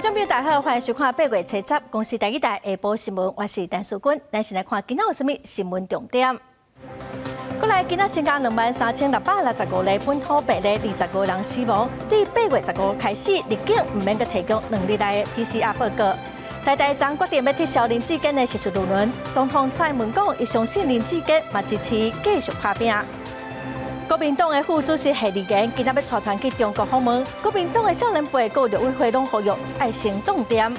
觀眾朋友大家好，歡迎收看八月初十公視台語台下晡新聞，我是陳淑君。咱先來看今仔有啥物新聞重點。過來今仔增加23,665例本土病例，25人死亡。對8月15開始，入境毋免閣提供2日內的 PCR 報告。台大昨決定欲撤銷林智堅的碩士論文，總統蔡英文講，伊相信林智堅嘛支持繼續拍拚。國民黨的副主席謝立言今仔欲帶團去中國訪問，國民黨的少年輩佮陸委會攏呼籲愛先擋電。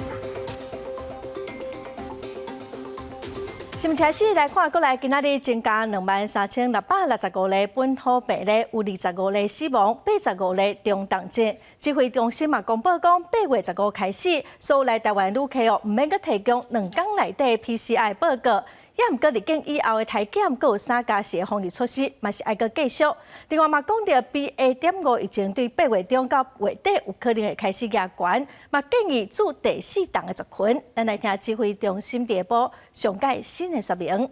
新聞開始來看，過來今仔日增加23,665例本土病例，有25例死亡，85例中重症。指揮中心嘛公布講，8月15開始，所有來台灣旅客哦，毋免閣提供2工內底 PCR 報告。也毋過入境以後的體檢，閣有3+4的防疫措施，嘛是愛閣繼續。另外嘛講著 BA.5疫情對8月中到月底有可能會開始加懸，嘛建議注第四筒的族群。咱來聽指揮中心下晡上蓋新的說明。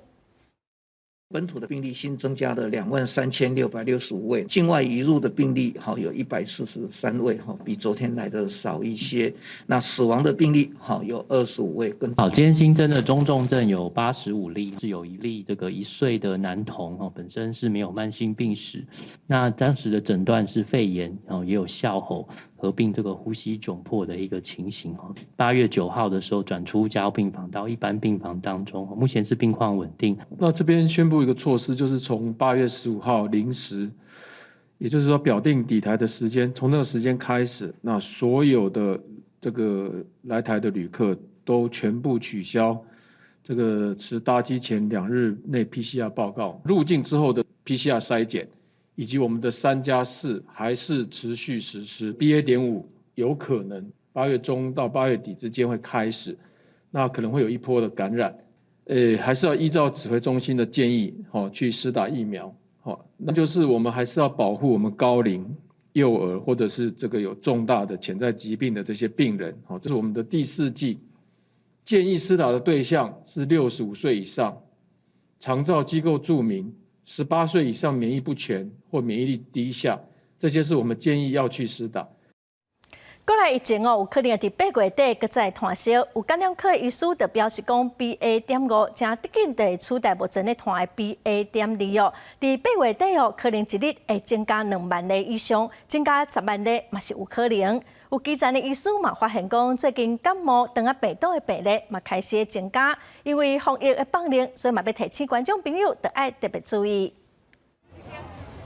本土的病例新增加了23,665位，境外移入的病例哈有143位哈，比昨天來的少一些。那死亡的病例哈有25位，跟好，今天新增的中重症有85例，是有一例這個1歲的男童哦，本身是沒有慢性病史，那當時的診斷是肺炎，然後也有哮吼，合併這個呼吸窘迫的一個情形哦。8月9號的時候轉出加護病房到一般病房當中，目前是病況穩定。那這邊宣布一個措施，就是從8月15號0時，也就是說表定抵台的時間，從那個時間開始，那所有的這個來台的旅客都全部取消這個持搭機前2日內 PCR 報告，入境之後的 PCR 篩檢，以及我們的3+4還是持續實施。BA.5有可能8月中到8月底之間會開始，那可能會有一波的感染。還是要依照指揮中心的建議，吼去施打疫苗，好，那就是我們還是要保護我們高齡、幼兒或者是這個有重大的潛在疾病的這些病人，好，這是我們的第四劑建議施打的對象是65歲以上、長照機構住民、18歲以上免疫不全或免疫力低下，這些是我們建議要去施打。過來疫情哦，有可能佇8月底閣再湠燒。有感染科醫師就表示講，BA.5誠緊就會取代目前咧湠的 BA.2哦。佇八月底哦，可能一日會增加2萬例以上，增加10萬例嘛是有可能。有基層的醫師嘛發現講，最近感冒、腸仔病毒的病例嘛開始增加，因為防疫的放寬，所以嘛欲提醒觀眾朋友，著愛特別注意。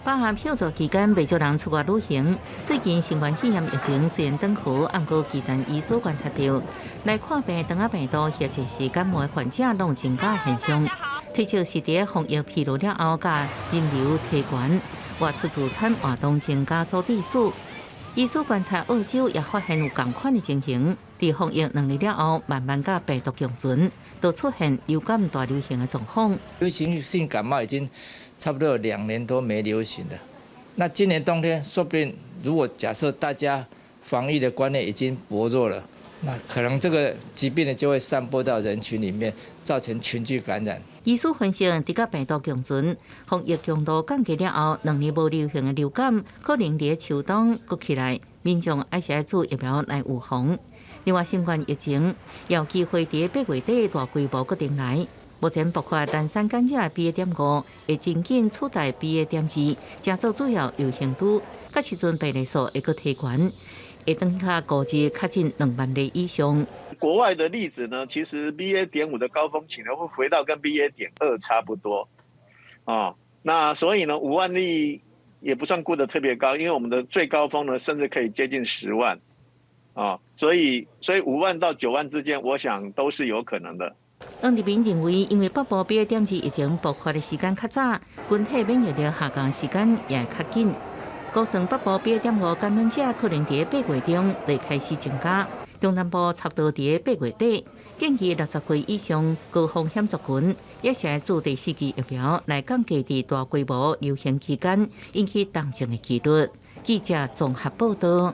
八月票座期間，袂少人出外旅行。最近新冠肺炎疫情雖然轉好，毋過基層醫師觀察著，來看病腸仔病毒或者是感冒的患者攏增加現象。推測是佇防疫疲勞了後，佮人流提懸，外出聚餐活動增加所致使。醫師觀察澳洲也發現有仝款的情形，佇防疫2年了後，慢慢佮病毒共存，都出現流感大流行的狀況。流行性感冒已經差不多有2年多沒流行了。那今年冬天，說不定如果假設大家防疫的觀念已經薄弱了，那可能這個疾病呢就會散播到人群裡面，造成群聚感染。醫師分析，佇佮病毒共存，防疫強度降低了後，2年無流行的流感，可能佇秋冬閣起來，民眾還是愛注疫苗來預防。另外，新冠疫情有機會佇8月底大規模閣轉來。目前爆發南山感染 BA.5會真緊取代 BA.2，成做主要流行株。到時陣病例數會閣提懸，會轉較估計確診2萬例以上。國外的例子呢，其實 BA.5的高峰期呢會回到跟 BA.2差不多，啊，那所以呢5萬例也不算估得特別高，因為我們的最高峰呢甚至可以接近10萬，啊，所以5萬到9萬之間，我想都是有可能的。黃立明認為，因為北部 BA.2疫情爆發的時間較早，群體免疫力下降時間也會較緊。估算北部 BA.5感染者可能佇8月中就開始增加，中南部差不多佇8月底。建議60歲以上高風險族群，也是愛注第四劑疫苗來降低佇大規模流行期間引起重症的幾率。記者綜合報道。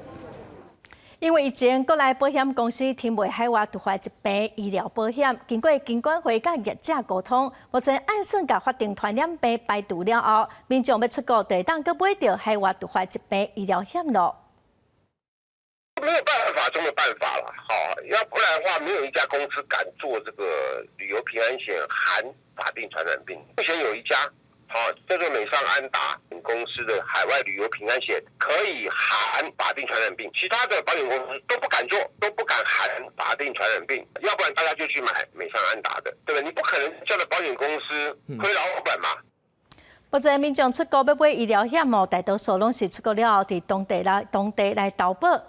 因為疫情，國內保險公司停賣海外突發疾病醫療保險。經過金管會佮業者溝通，目前按算共法定傳染病排除了後，民眾欲出國就會當閣買著海外突發疾病醫療險囉。沒有辦法中的辦法啦，好，要不然的話，沒有一家公司敢做這個旅遊平安險含法定傳染病。目前有一家，好叫做美商安達公司的海外旅遊平安險可以含法定傳染病，其他的保險公司都不敢做，都不敢含法定傳染病。要不然大家就去買美商安達的，對不對？你不可能叫做保險公司虧老本嘛。目前民眾出國欲買醫療險哦，大多數攏是出國了後，佇當地來投保。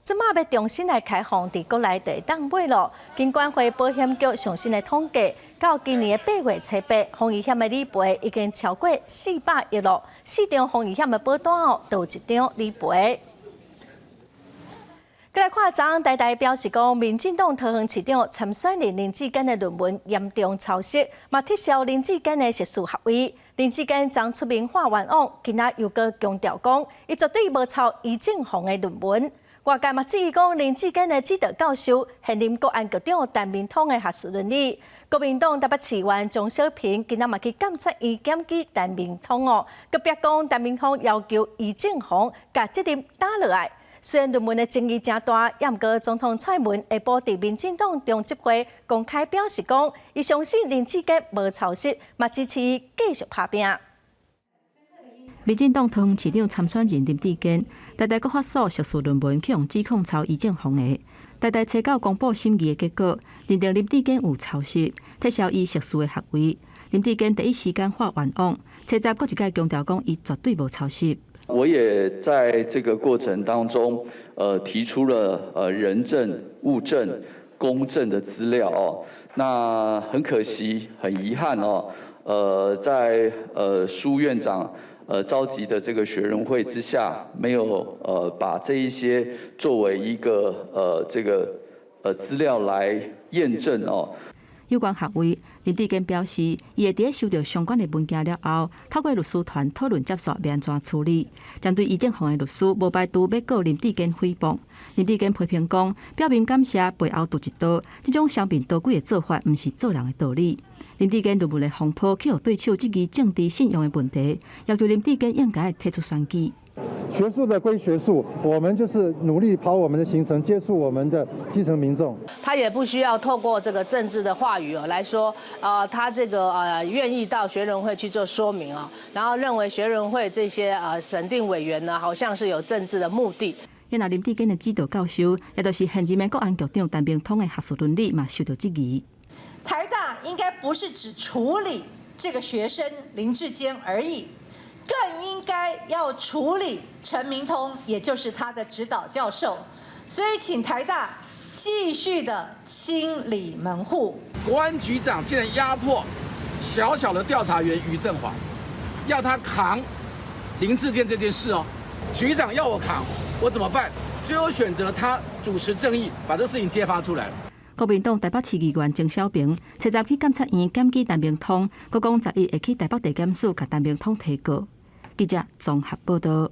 這馬欲重新來開放，佇國內就會當買囉。金管會保險局上新的統計，到今年的8月初8，防疫險的理賠已經超過400億囉。四張防疫險的保單哦，就有一張理賠。閣來看，昨昏台大表示講，民進黨桃園市長參選人林智堅的論文嚴重抄襲，嘛撤銷林智堅的碩士學位。林智堅昨出面喊冤枉，今仔又閣強調講，伊絕對無抄余正煌的論文。外界嘛質疑講，林智堅的指導教授現任國安局長陳明通的學術倫理。國民黨台北市議員鍾小平今仔嘛去監察院檢舉陳明通哦，閣別講陳明通要求余正煌共責任擔落來。雖然論文的爭議誠大，也毋過總統蔡英文下晡佇民進黨中執會公開表示講，伊相信林智堅無抄襲，嘛支持伊繼續拍拚。民進黨桃園市長參選人林智堅，台大國發所碩士論文去予指控抄余正煌的。台大初九公布審議的結果，認定林智堅有抄襲，撤銷伊碩士的學位。林智堅第一時間喊冤枉，初十閣一擺強調講，伊絕對無抄襲。我也在這個過程當中，提出了人證、物證、公證的資料哦。那很可惜，很遺憾哦，在蘇院長召集的這個學倫會之下，沒有把這一些作為一個這個資料來驗證哦。有關學位，林智堅表示，伊會佇收到相關的文件了後，透過律師團討論接續欲按怎處理。針對余正煌的律師，無排除欲告林智堅誹謗。林智堅批評講，表面感謝，背後揬一刀，這種雙面刀鬼的做法，毋是做人的道理。林智堅論文的風波，去予對手質疑政治信用的問題，要求林智堅應該退出選舉。學術的歸學術，我們就是努力跑我們的行程，接觸我們的基層民眾。他也不需要透過這個政治的話語哦來說，他這個願意到學倫會去做說明啊，然後認為學倫會這些審定委員呢，好像是有政治的目的。那林智堅的指導教授，也就是現任的國安局長陳明通的學術倫理嘛，受到質疑。台大應該不是只處理這個學生林智堅而已。更應該要處理陳明通，也就是他的指導教授。所以，請台大繼續的清理門戶。國安局長竟然壓迫小小的調查員余振華，要他扛林智堅這件事哦。局長要我扛，我怎麼辦？最後選擇他主持正義，把這個事情揭發出來。國民黨台北市議員鍾小平，初十去監察院檢舉陳明通，閣講11會去台北地檢署共陳明通提告。記者綜合報道。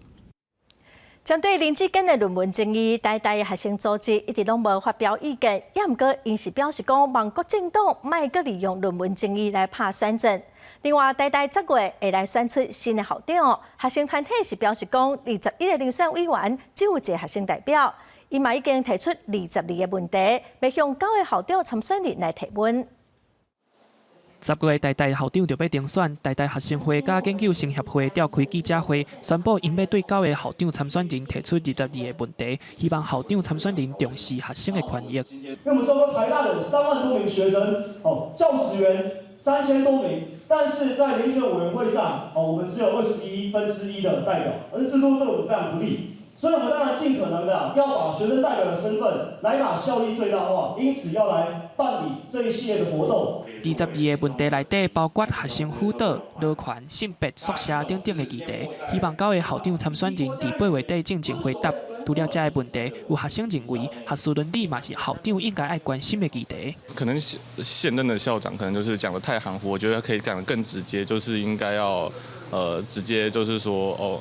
針對林智堅的論文爭議，台大學生組織一直攏無發表意見，也毋過𪜶是表示講，望國進黨莫閣利用論文爭議來拍選戰。另外，台大10月會來選出新的校長，學生團體是表示講，21個遴選委員只有一個學生代表，伊嘛已經提出22個問題，欲向九个校長參選人來提問。 10月台大校長就欲重選，台大學生會佮研究生協會召開記者會，宣布𪜶欲對九个校長參選人提出22個問題，希望校長參選人重視學生的權益。因為我們知道台大有3萬多名學生，哦，教職員3000多名，但是在遴選委員會上，哦，我們只有1/21的代表，而制度對我們非常不利，所以我們當然盡可能的要把學生代表的身份來把效益最大化，因此要來辦理這一系列的活動。22個問題內底包括學生輔導、勞權、性別、宿舍等等的議題，希望九个校長參選人佇8月底進前回答。除了這个問題，有學生認為學術倫理嘛是校長應該愛關心的議題。可能現任的校長可能就是講得太含糊，我覺得可以講得更直接，就是應該要直接就是說哦，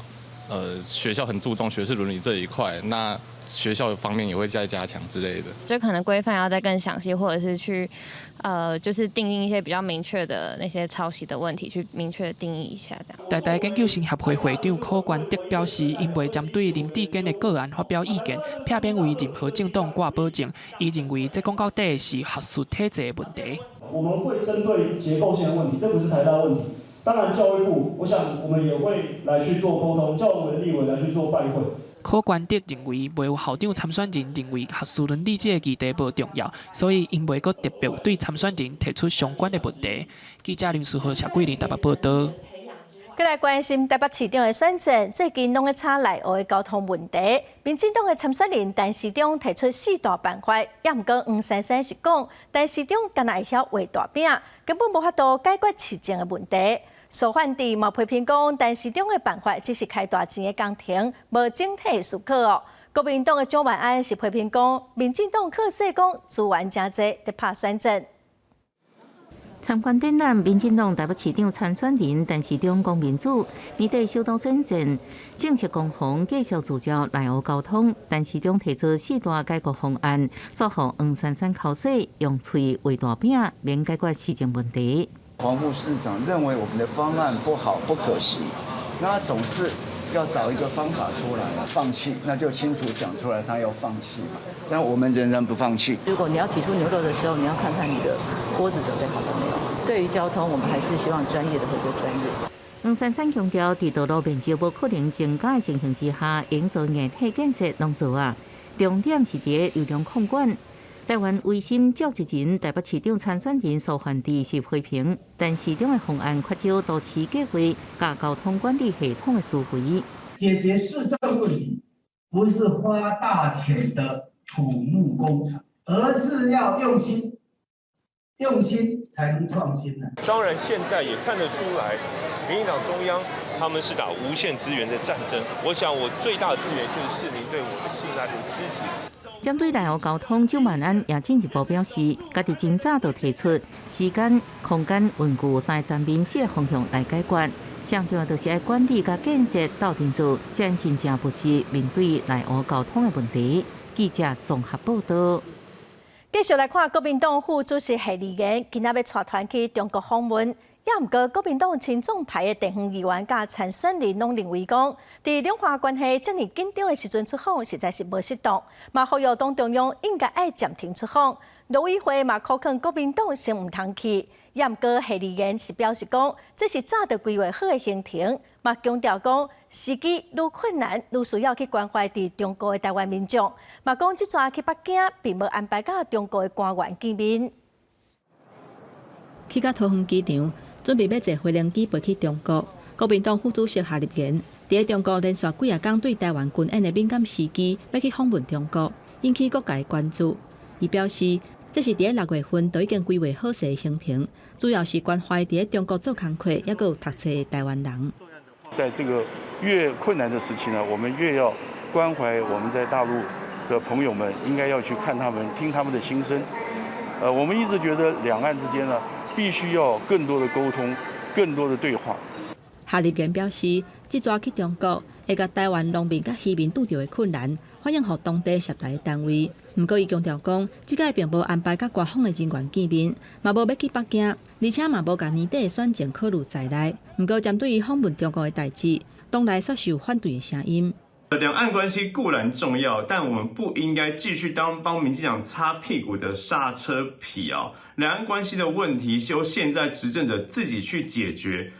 學校很注重學術倫理這一塊，那學校方面也會再加強之類的。就可能規範要再更詳細，或者是去，就是訂定一些比較明確的那些抄襲的問題，去明確定義一下，這樣。台大研究生協會會長柯冠德表示，𪜶袂針對林智堅的個案發表意見，避免為任何政黨掛保證。伊認為這講到底是學術體制的問題。我們會針對結構性的問題，這不是台大問題。當然，教育部，我想我們也會來去做溝通，教育立委來去做拜會。柯冠德認為，袂有校長參選人認為學術倫理這個議題無重要，所以𪜶袂閣特別對參選人提出相關的問題。記者林書豪、謝桂林台北報道。閣來關心台北市長的選戰，最近攏咧吵內湖的交通問題。民進黨的參選人陳時中提出四大辦法，也毋過黃珊珊是講，陳時中敢若會曉畫大餅，根本無法度解決市政的問題。蘇煥智嘛批評講，陳時中的辦法只是開大錢的工程，無整體思考哦。國民黨的蔣萬安是批評講，民進黨靠勢講資源誠濟，佇拍選戰。參觀展覽，民進黨台北市長參選人陳時中講民主，面對首都選戰，政策攻防繼續聚焦內湖交通。陳時中提出四大解決方案，煞予黃珊珊剾洗，用喙畫大餅，免解決市政問題。黃副市長認為我們的方案不好不可行，那總是要找一個方法出來，放棄那就清楚講出來，他要放棄嘛。但我們仍然不放棄。如果你要提出牛肉的時候，你要看看你的鍋子準備好了沒有。對於交通，我們還是希望專業的回歸專業。黃珊珊強調，佇道路面積無可能增加的情形之下，應做硬體建設攏做啊。重點是佇流量控管。台灣維新召集人、台北市長參選人蘇煥智是批評，陳市長的方案缺少都市計劃佮交通管理系統的思維。解決市政問題，不是花大錢的土木工程，而是要用心，用心才能創新呢。當然，現在也看得出來，民進黨中央他們是打無限資源的戰爭。我想，我最大的資源就是市民對我的信賴和支持。針對內湖交通，蔣萬安也進一步表示，家己真早就提出時間、空間、運具三個層面四個方向來解決。上重要就是愛管理佮建設鬥陣做，才真正不是面對內湖交通的問題。記者綜合報道。繼續來看國民黨副主席謝立岩，今仔欲帶團去中國訪問。也毋過，國民黨親中派的地方議員佮參選人攏認為講，佇兩岸關係遮爾緊張的時陣出訪，實在是無適當。嘛，呼籲黨中央應該愛暫停出訪。陸委會嘛，苦勸國民黨先毋通去。也毋過，謝立岩是表示講，這是早就規劃好的行程，嘛強調講，時機愈困難，愈需要去關懷佇中國的台灣民眾。嘛講，這逝去北京，並無安排佮中國的官員見面。去到桃園機場，準備欲坐飛行機飛去中國。國民黨副主席謝立岩佇中國連續幾仔工對台灣軍演的敏感時機，欲去訪問中國，引起各界關注。伊表示，這是佇6月份就已經規劃好勢的行程，主要是關懷佇中國做工課，猶閣有讀冊的台灣人。在這個越困難的時期呢，我們越要關懷我們在大陸的朋友們，應該要去看他們，聽他們的心聲。我們一直覺得兩岸之間呢，必須要更多的溝通，更多的對話。謝立岩表示，這逝去中國會共台灣農民佮漁民拄著的困難，反映予當地涉台單位。毋過，伊強調講，這擺並無安排佮官方的人員見面，嘛無欲去北京，而且嘛無共年底的選情考慮在內。毋過，針對伊訪問中國的代誌，黨內煞是有反對的聲音。兩岸關係固然重要，但我們不應該繼續當幫民進黨擦屁股的剎車皮啊！兩岸關係的問題，由現在執政者自己去解決。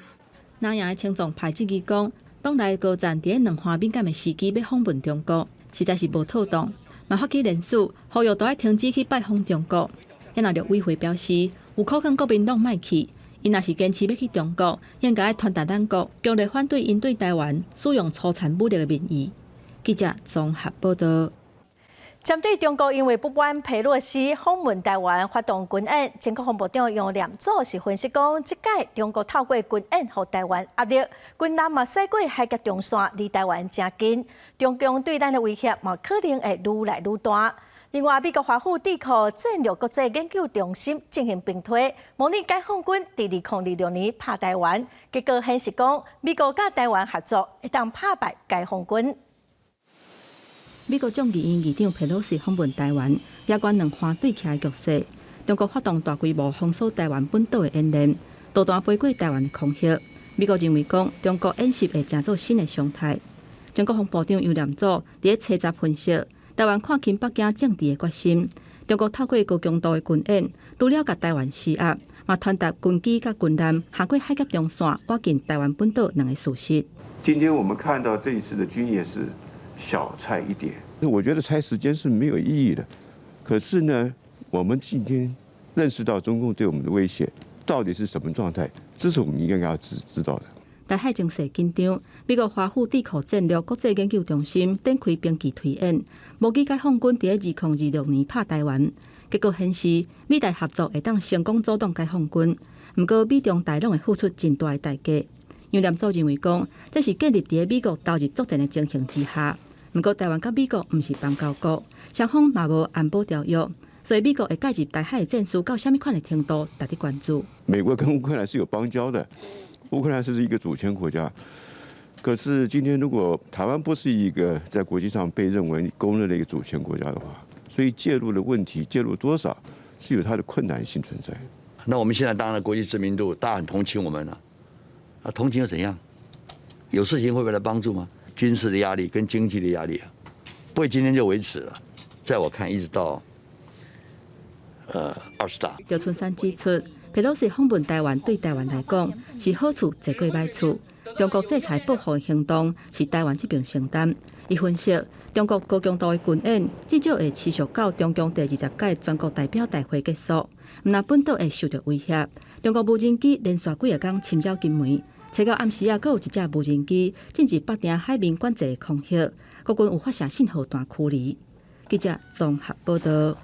南營的親中派質疑講，黨內高層佇兩岸敏感的時機欲訪問中國，實在是無妥當，嘛發起聯署，呼籲都愛停止去拜訪中國。也若陸委會表示，有苦勸國民黨莫去，𪜶若是堅持欲去中國，應該愛傳達咱國強烈反對𪜶對台灣使用粗殘武力的民意。記者綜合報道。針對中國因為不滿佩洛西訪問台灣發動軍演，前國防部長楊念祖是分析講，這擺中國透過軍演予台灣壓力，軍艦嘛駛過海峽中線，離台灣誠近，中共對咱的威脅嘛可能會愈來愈大。另外，美國華府智庫戰略國際研究中心進行兵推，模擬解放軍佇2026年拍台灣，結果顯示講，美國佮台灣合作會當拍敗解放軍。美國眾議院議長佩洛西訪問台灣，加懸兩岸對峙的局勢。中國發動大規模封鎖台灣本島的演練，導彈飛過台灣的空域。美國認為講，中國演習會成做新的常態。前國防部長楊念祖佇咧初十分析，台灣看輕北京政治的決心。中國透過高強度的軍演，除了共台灣施壓，嘛傳達軍機佮軍艦橫過海峽中線，倚近台灣本島兩个事實。今天我們看到這一次的軍演是小菜一碟，我覺得猜時間是沒有意義的。可是呢，我們今天認識到中共對我們的威脅到底是什麼狀態，這是我們應該要知道的。台海情勢緊張，美國華府智庫戰略國際研究中心展開兵棋推演，模擬解放軍佇2026年拍台灣。結果顯示，美台合作會當成功阻擋解放軍，毋過美中台攏會付出真大的代價。楊念祖認為講，這是建立佇美國投入作戰的情形之下。毋過台灣佮美國毋是邦交國，雙方嘛無安保條約，所以美國會介入台海的戰事到啥物款的程度，值得關注。美國跟烏克蘭是有邦交的，烏克蘭是一個主權國家。可是今天如果台灣不是一個在國際上被認為公認的一個主權國家的話，所以介入的問題，介入多少是有它的困難性存在。那我們現在當然國際知名度，大家很同情我們了。啊，同情又怎樣？有事情會不會來幫助嗎？軍事的壓力跟經濟的壓力啊，不會今天就維持了。在我看，一直到20大。趙春山指出，佩洛西訪問台灣對台灣來講是好處，濟過歹處。中國制裁報復行動是台灣這邊承擔。伊分析，中國高強度的軍演至少會持續到中共第20屆全國代表大會結束，毋但本島會受到威脅。中國無人機連續幾仔工侵擾金門，初九暗時啊，閣有一隻無人機進入北碇海面管制的空域，國軍有發射信號彈驅離。記者綜合報導。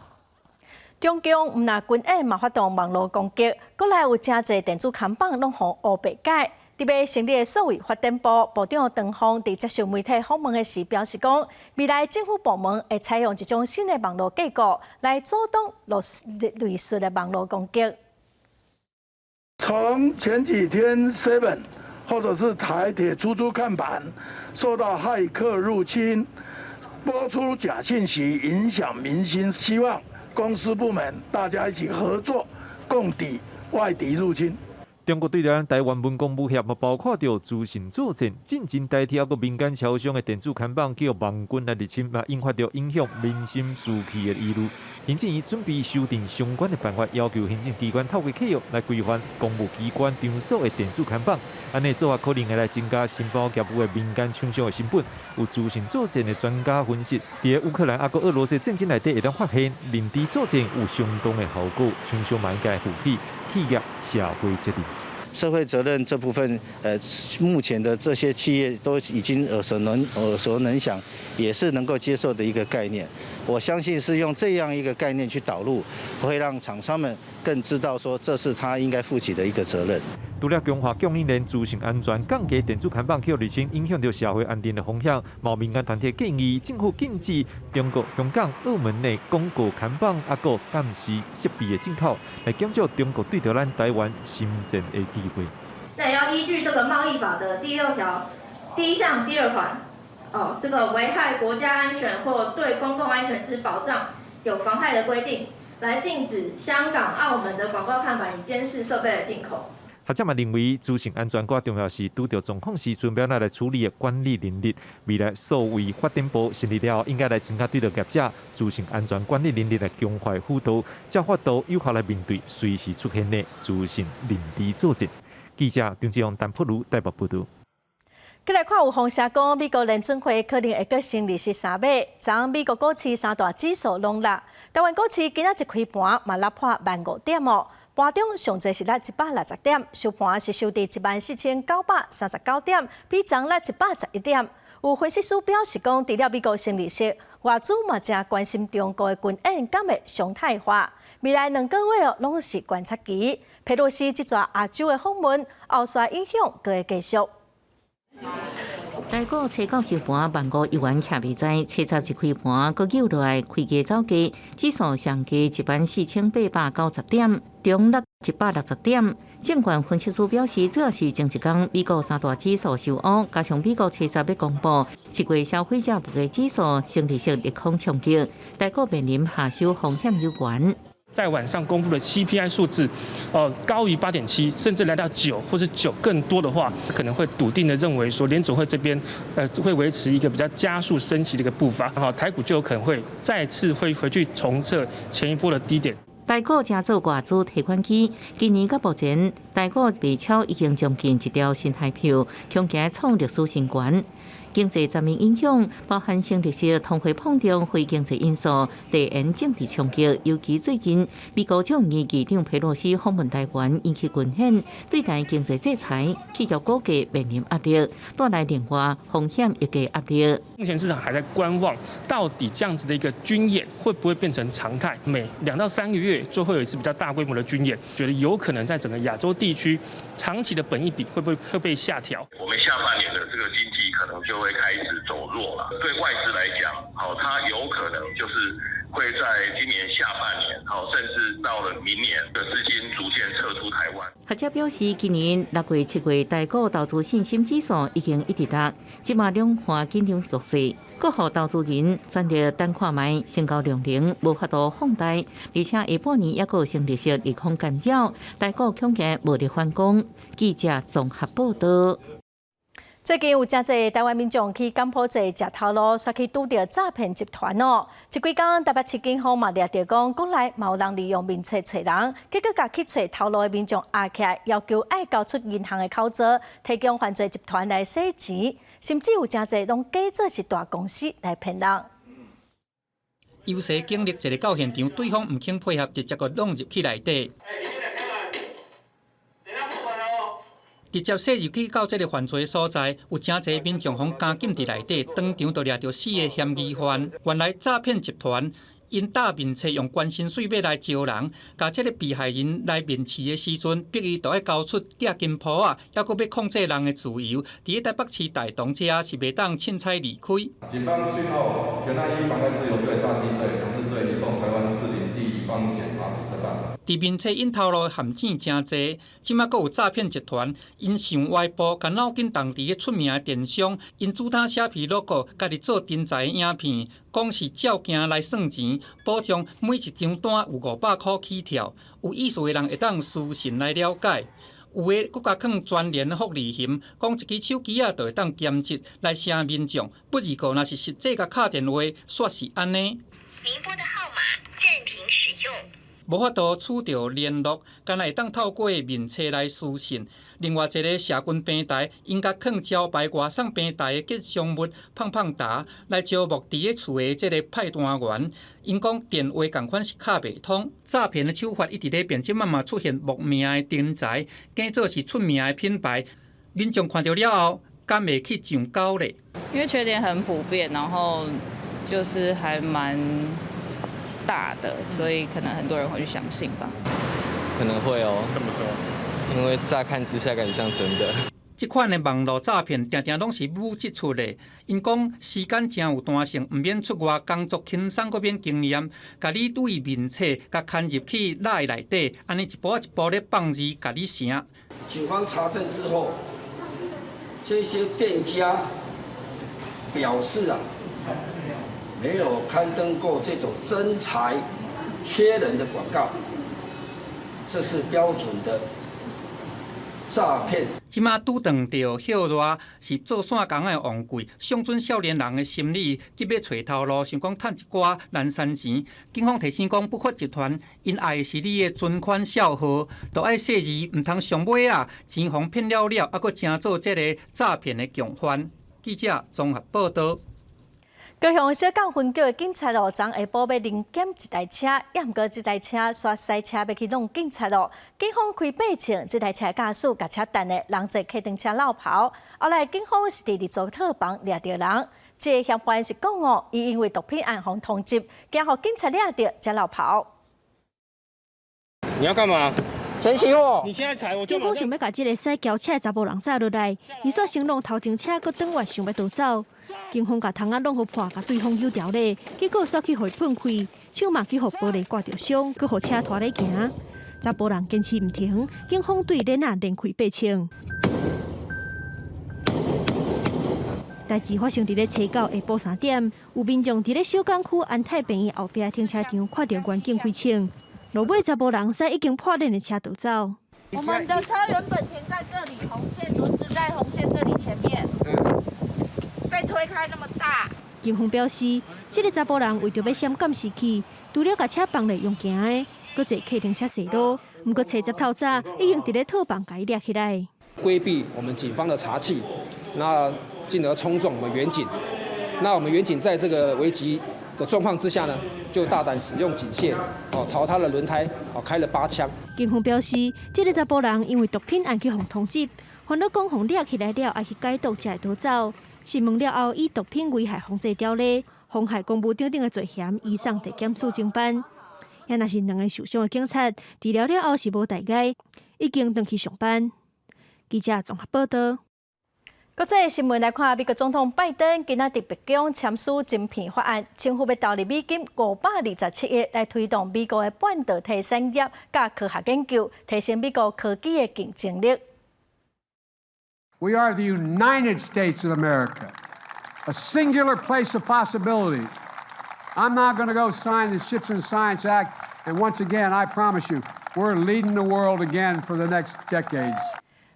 中共毋但軍演嘛發動網路攻擊，閣來有誠濟電子看板攏予烏白改。佇欲成立的數位發展部部長唐鳳佇接受媒體訪問的時表示講，未來政府部門會採用一種新的網路架構來阻擋類似的網路攻擊。從前幾天 Seven 或者是台鐵出租看板受到駭客入侵，播出假信息，影響民心，希望公私部門大家一起合作，共抵外敵入侵。中國對咱台灣文攻武嚇，嘛包括著資訊作戰，進前台鐵抑閣民間廠商的電子看板予網軍來入侵，嘛引發著影響民心士氣的疑慮。行政院準備修訂相關的辦法，要求行政機關透過契約來規範公務機關場所的電子看板，按呢做法可能會來增加承包業務的民間廠商的成本。有資訊作戰的專家分析，佇烏克蘭抑閣俄羅斯戰爭內底，會當發現認知作戰有相當的效果，廠商嘛應該負起企業社會責任。社會責任這部分，目前的這些企業都已經耳熟能詳，也是能夠接受的一個概念。我相信是用這樣一個概念去導入，會讓廠商們更知道說這是他應該負起的一個責任。除了強化供應鏈資訊安全，降低電子看板予入侵，影響著社會安定的風險。嘛民間團體建議政府禁止中國香港、澳門的廣告看板，抑閣監視設備的進口，來減少中國對著咱台灣心戰的機會。那也要依據這個貿易法的第6條第1項第2款，哦，這個危害國家安全或對公共安全之保障有妨害的規定，來禁止香港、澳門的廣告看板與監視設備的進口。學者嘛認為，資訊安全閣重要是拄著狀況時陣欲按怎來處理的管理能力。未來數位發展部成立了後，應該來增加對著業者資訊安全管理能力來強化輔導，才法度有效來面對隨時出現的資訊認知作戰。記者張志勇、陳柏如台北報導。閣來看有風聲講，美國聯準會可能會閣升利息3碼，昨昏美國股市三大指數攏落，台灣股市今仔一開盤嘛落破15,000點哦。盤中上濟是落160點，收盤是收佇14,939點，比昨昏落111點。有分析師表示講，除了美國升利息，外資嘛誠關心中國的軍演敢會常態化。未來2個月哦，攏是觀察期。佩洛西這逝亞洲的訪問，後續影響閣會繼續。台股初九收盤15,000億元徛袂在，初十一開盤閣又落來開低走低，指數上低14,890點，中落160點。證券分析師表示，主要是前一工美國三大指數受烏，加上美國初十欲公布7月消費者物價指數，升利息利空衝擊，台股面臨下修風險有關。在晚上公布的 CPI 數字，高於8.7，甚至來到9或是9更多的話，可能會篤定的認為說聯準會這邊，會維持一個比較加速升息的一個步伐，哈，台股就有可能會再次會回去重測前一波的低點。台股成做外資提款機，今年到目前，台股賣超已經將近一兆新台票，恐驚創歷史新高。經濟層面影響，包含升利息、通貨膨脹、非經濟因素、地緣政治衝擊。尤其最近，美國眾議議長佩洛西訪問台灣，引起軍演，對台經濟制裁，企業股價面臨壓力，帶來另外風險溢價壓力。目前市場還在觀望，到底這樣子的一個軍演會不會變成常態？每2到3個月就會有一次比較大規模的軍演，覺得有可能在整個亞洲地區長期的本益比會不會會被下調？我們下半年的這個經濟可能就會開始走弱了。對外資來講，好，它有可能就是會在今年下半年，好，甚至到了明年的資金逐漸撤出台灣。學者表示，今年6月、7月台股投資信心指數已經一直落，這馬兩岸緊張局勢，各戶投資人選擇等看覓，成交量能無法度放大，而且下半年抑閣有升利息利空干擾，台股恐驚無力反攻。記者綜合報道。最近有誠濟台灣民眾去柬埔寨食頭路，煞去拄著詐騙集團哦。這幾工台北市警方嘛掠著講，國內嘛有人利用面冊揣人，結果共去揣頭路的民眾壓起來，要求愛交出銀行的口座，提供犯罪集團來洗錢，甚至有誠濟攏假做是大公司來騙人。優勢警力一个到現場，對方毋肯配合，直接閣弄入去內底。直接駛入去到這个犯罪所在，有誠濟民眾予監禁佇內底，當場就掠著四个嫌疑犯。原來詐騙集團𪜶搭面冊用懸薪水欲來招人，共這个被害人來面試的時陣，逼伊著愛交出寄金鋪仔，抑閣欲控制人的自由。佇咧台北市大同遮是袂當凊彩離開。警方訊後，全案依妨礙自由罪、詐欺罪、強制罪移送台灣士林地方檢察署偵辦。佇面冊引頭路的陷阱誠濟，這馬閣有詐騙集團，𪜶想歪步，共腦筋當地個出名的電商，𪜶主打寫皮 logo，家己做真材的影片，講是照鏡來算錢，保障每一張單有500箍起跳。有意思的人會當私訊來了解。有的閣共囥全聯福利險，講一支手機仔就會當兼職來聲民眾，不過若是實際共敲電話，煞是按呢。您撥的號碼暫停使用。無法度取著聯絡，干焦會當透過面冊來私訊。另外一个社群平台，𪜶共囥招牌外送平台的吉祥物胖胖達來招募佇咧厝的這个派單員。𪜶講電話仝款是敲袂通，詐騙的手法一直咧變，這馬嘛出現莫名的徵才，假做是出名的品牌，民眾看著了後，敢會去上鈎咧？因為缺點很普遍，然後就是還蠻大的，所以可能很多人會去相信吧。可能會哦。怎麼說？因為乍看之下感覺像真的。這款的網路詐騙，定定攏是母職出的。𪜶講時間誠有彈性，毋免出外工作輕鬆，閣免經驗，共你對面冊，共牽入去 LINE 內底，按呢一步一步咧放字，共你成。警方查證之後，這些店家表示啊，沒有刊登過這種徵才缺人的廣告，這是標準的詐騙。這馬拄撞著歇熱是做散工的旺季，上準少年人的心理急欲揣頭路，想講趁一寡零散錢。警方提醒講，不法集團𪜶愛的是你的存款帳號，著愛細膩，毋通上尾仔，錢予騙了了，猶閣成做這个詐騙的共犯。記者綜合報道。高雄小港分局的警察哦，昨下晡欲臨檢一台車，抑毋過這台車煞駛車欲去挵警察哦。警方開白槍，這台車駕駛共車擲的，人坐客運車落跑。後來警方是佇日租套房掠著人，這个嫌犯是講哦，伊因為毒品案予通緝，驚予警察掠著才落跑。你要幹嘛？先熄火。你現在踩，我警方想欲共這个駛轎車的查埔人載落來，伊煞先弄頭前車，閣轉彎想欲逃走。警方共窗仔攏予破，共對方扭掉咧，結果煞去予伊噴開，手嘛去予玻璃割著傷，閣予車拖咧行。查埔人堅持毋停，警方對鏈仔連開八槍。代誌發生佇咧初九下晡3點，有民眾佇咧小港區安泰病院後壁停車場看著員警開槍，落尾查埔人駛已經破鏈的車逃走。我們的車原本停在這裡，紅線輪子在紅線這裡前面，被推開那麼大。警方表示，這个查埔人為著欲閃監視器，除了共車放咧用行的，閣坐客停車踅路。毋過初十透早已經佇咧套房共伊掠起來，規避我們警方的查緝，那進而衝撞我們員警。那我們員警在這個危急的狀況之下呢，就大膽使用警械，哦，朝他的輪胎，哦，開了8槍。警方表示，這个查埔人因為毒品案去予通緝，煩惱講予掠起來了，愛去解毒才會逃走。訊問了後，以毒品危害防治條例、妨害公務等等的罪嫌，移送地檢署偵辦。也若是兩个受傷的警察，治療了後是無大礙，已經轉去上班。記者綜合報道。國際新聞來看，美國總統拜登今仔佇白宮簽署晶片法案，政府欲投入美金527億來推動美國的半導體產業佮科學研究，提升美國科技的競爭力。 We are the United States of America, a singular place of possibilities. I'm now going to go sign the CHIPS and Science Act, and once again, I promise you, we're leading the world again for the next decades.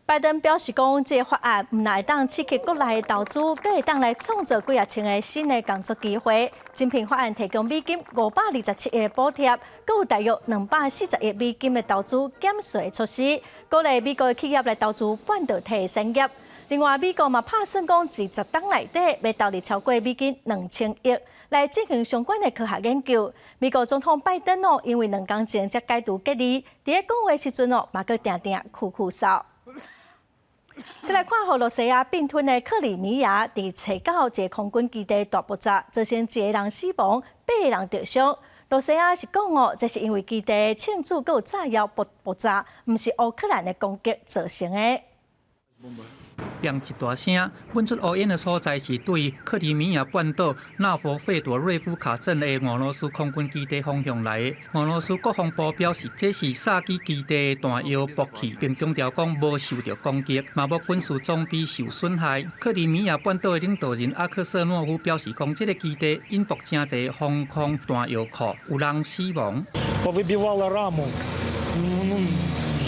拜登表示講，這个法案毋但會當刺激國內的投資，閣會當來創造幾若千个新的工作機會。晶片法案提供美金527億的補貼，閣有大約240億美金的投資減稅措施，鼓勵美國的企業來投資半導體產業。另外，美國嘛拍算講，佇10冬內底欲投入超過美金2000億來進行相關的科學研究。美國總統拜登哦，因為兩工前才解除隔離，佇咧講話時陣哦，嘛閣定定咳咳嗽。閣來看，予羅西亞併吞的克里米亞，佇初九一个空軍基地大爆炸，造成一个人死亡，八个人著傷。羅西亞是講哦，這是因為基地慶祝閣有炸藥爆爆炸，毋是烏克蘭的攻擊造成的。砰一大聲，噴出烏煙的所在是對克里米亞半島納佛費多瑞夫卡鎮的俄羅斯空軍基地方向來的。俄羅斯國防部表示，這是薩基基地的彈藥爆去，並強調講無受著攻擊，嘛無軍事裝備受損害。克里米亞半島的領導人阿克瑟諾夫表示講，這个基地引爆誠濟防空彈藥庫，有人死亡。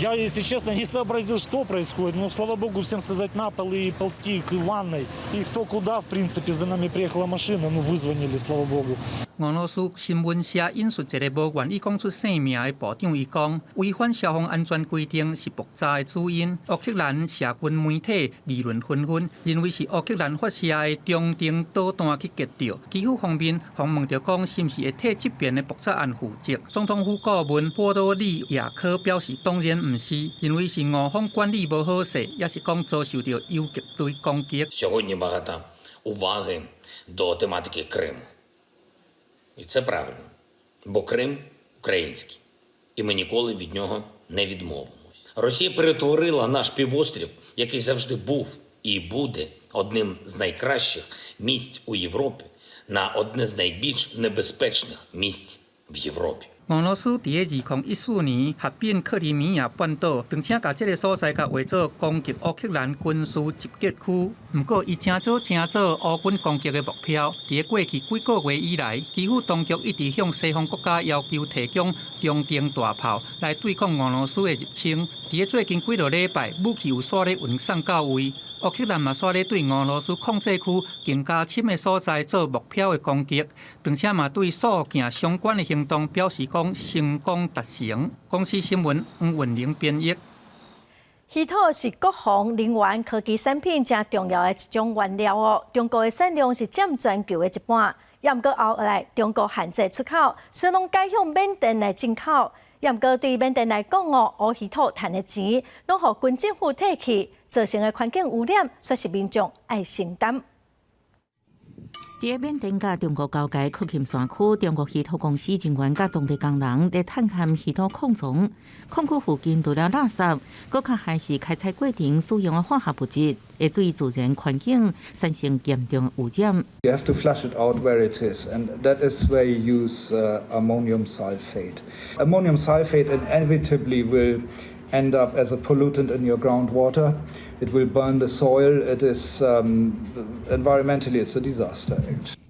Я, если честно, не сообразил, что происходит. Но, слава богу, всем сказать на пол и ползти к ванной. И кто куда, в принципе, за нами приехала машина, ну, вызвонили, слава богу. 俄羅斯新聞社引述一个無願意講出姓名的部長，伊講違反消防安全規定是爆炸的主因。烏克蘭社群媒體議論紛紛，認為是烏克蘭發射的中程導彈去擊著。基輔方面訪問著講，是毋是會替這邊的爆炸案負責？總統府顧問波多利亞科表示，當然毋是，認為是俄方管理無好勢，抑是講遭受著游擊隊攻擊。 Сьогодні багато уваги до тематики Криму. І це правильно, бо Крим український, і ми ніколи від нього не відмовимось. Росія перетворила наш півострів, який завжди був і буде одним з найкращих місць у Європі, на одне з найбільш небезпечних місць в Європі. 俄羅斯佇咧2014年合併克里米亞半島，並且共這个所在共劃做攻擊烏克蘭軍事集結區。毋過，伊誠做誠做烏軍攻擊的目標。佇咧過去幾个月以來，基輔當局一直向西方國家要求提供中程大炮來對抗俄羅斯的入侵。佇咧最近幾落禮拜，武器有煞咧運送到位。烏克蘭嘛煞咧對俄羅斯控制區更加深的所在做目標的攻擊，並且嘛對掃鏡相關的行動表示講成功達成。公視新聞黃雲玲編譯。稀土是國防、能源、科技產品誠重要的一種原料哦。中國的產量是佔全球的一半，也毋過後來中國限制出口，所以攏改向緬甸來進口。也毋過對緬甸來講哦，烏稀土賺的錢攏予軍政府提去，造成的環境污染，煞是民眾愛承擔。佇緬甸佮中國交界克欽山區，中國稀土公司人員佮當地工人咧探勘稀土礦床，礦區附近除了垃圾，閣較害是開採過程使用的化學物質，會對自然環境產生嚴重污染。 You have to flush it out where it is, and that is where you use ammonium sulfate. Ammonium sulfate inevitably will end up as a pollutant in your groundwater. It will burn the soil. It is environmentally it's a disaster.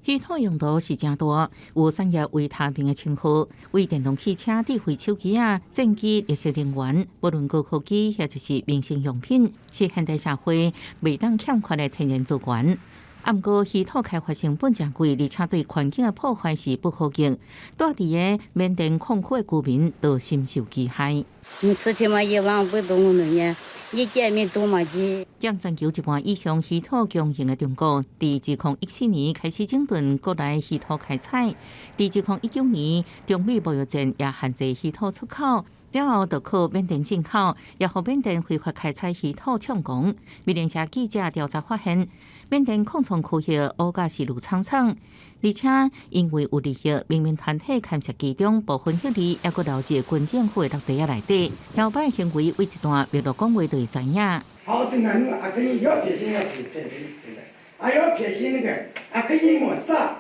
稀土用途是誠大，有產業維他命的稱號，為電動汽車、智慧手機仔、戰機、綠色能源，無論高科技抑是民生用品，是現代社會袂當欠缺的天然資源。毋過稀土開發成本誠貴，而且對環境的破壞是不可逆。住佇个緬甸礦區的居民都深受其害。你吃天嘛一萬不多呢，一見面多嘛幾。佔全球一半以上稀土供應的中國，佇2014年開始整頓國內稀土開採。佇2019年，中美貿易戰也限制稀土出口，了後就靠緬甸進口，也予緬甸非法開採稀土暢狂。美聯社記者調查發現，緬甸礦床區域烏甲是愈氅氅，而且因為有利益，民間團體牽涉其中，部分協議猶閣留佇軍政府的陸地仔內底，搖擺行為為一段網路講話就會知影。好，真難，啊可以要鐵心要鐵鐵鐵的，啊要鐵心那個，啊可以抹煞，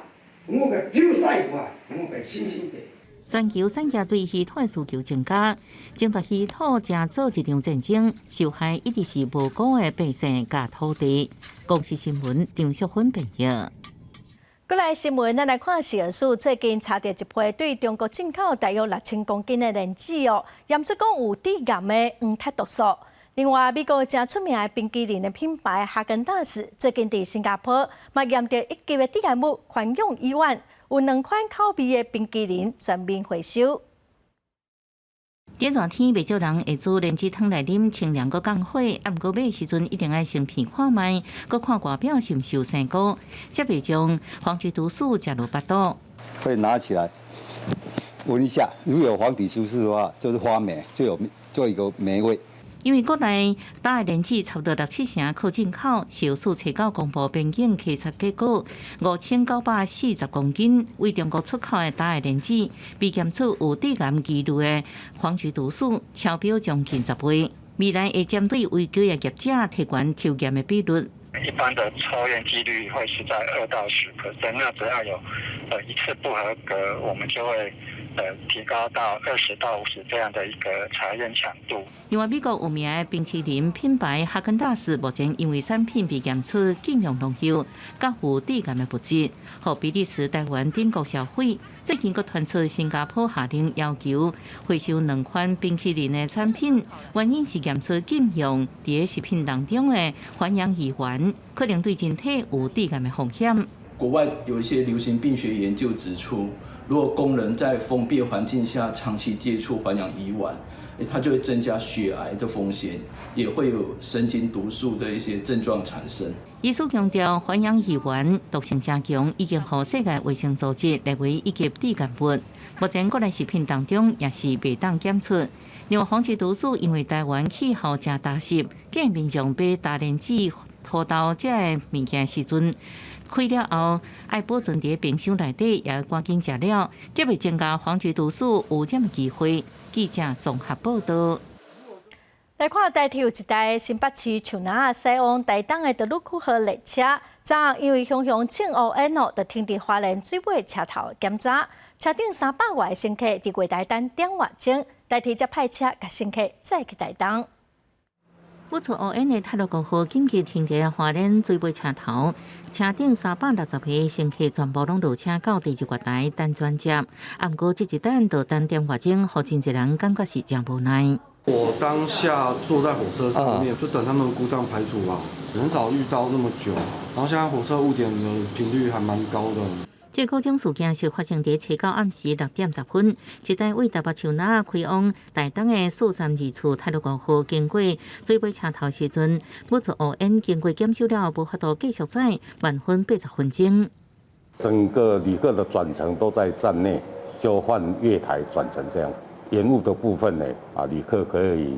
我個丟晒一塊，我個星星的。全球產業對稀土的需求增加，爭奪稀土成做一場戰爭，受害一直是無辜的百姓佮土地。公視新聞張淑芬編譯。過來新聞，咱來看食藥署最近查著一批對中國進口大約6000公斤的蓮子哦，驗出講有致癌的黃鐵毒素。另外，美國誠出名的冰淇淋的品牌哈根達斯，最近佇新加坡嘛驗著一級的致癌物環氧乙烷，有兩款口味的冰淇淋全面回收。這熱天，袂少人會煮蓮子湯來啉，清涼閣降火。啊，毋過買時陣一定愛先鼻看覓，閣看外表是毋是有生菇，才袂將黃曲毒素食入腹肚。會拿起來聞一下，如果有黃體毒素的話，就是發霉，就有做一個霉味。因為國內打的蓮子差不多六七成靠進口，食藥署初九公布邊境稽查結果，5940公斤為中國出口的打的蓮子，被檢出有致癌疑慮的黃曲毒素，超標將近10倍。未來會針對違規的業者提懸抽驗的比率。一般的抽驗幾率會是在2到10%，那只要有一次不合格，我們就會提高到20到50這樣的一個查驗強度。另外，美國有名的冰淇淋品牌哈根達斯目前因為產品被驗出禁用農藥，佮有致癌的物質，予比利時、台灣等國銷毀。最近閣傳出新加坡下令要求回收兩款冰淇淋的產品，原因是驗出禁用佇食品當中的環氧乙烷，可能對人體有致癌的風險。國外有一些流行病學研究指出，如果工人在封閉環境下長期接觸環氧乙烷，它就會增加血癌的風險，也會有神經毒素的一些症狀產生。醫師強調，環氧乙烷毒性誠強，已經予世界衛生組織列為一級致癌物。目前國內食品當中也是袂當檢出。另外，黃曲毒素因為台灣氣候誠乾濕，建議民眾買大蓮子、土豆這个物件時陣，開了後愛保存佇冰箱內底，也愛趕緊食了，才袂增加黃曲毒素污染的機會。記者綜合報道。來看台鐵有一台新北市樹林駛往台東的德魯庫號列車，昨昏因為雄雄衝烏煙哦，就停佇花蓮水尾車頭檢查，車頂300外個乘客佇月台等點外鐘，台鐵才派車共乘客載去台東。不出烏煙的太魯閣號緊急停佇花蓮水尾車頭，車頂360個乘客全部攏落車到第二月台等轉接。啊，毋過這一等就等點外鐘，予真濟人感覺是誠無奈。我當下坐在火車上面，就等他們故障排除嘛，很少遇到那麼久。然後現在火車誤點的頻率還蠻高的。這個故障事件是發生佇初九暗時6點10分，一台為台北樹林開往台東的432次太魯閣號經過水尾車頭時陣，冒出烏煙，經過檢修了後，無法度繼續載，慢分80分鐘。整個旅客的轉乘都在站內，就換月台轉乘這樣。延誤的部分呢，旅客可以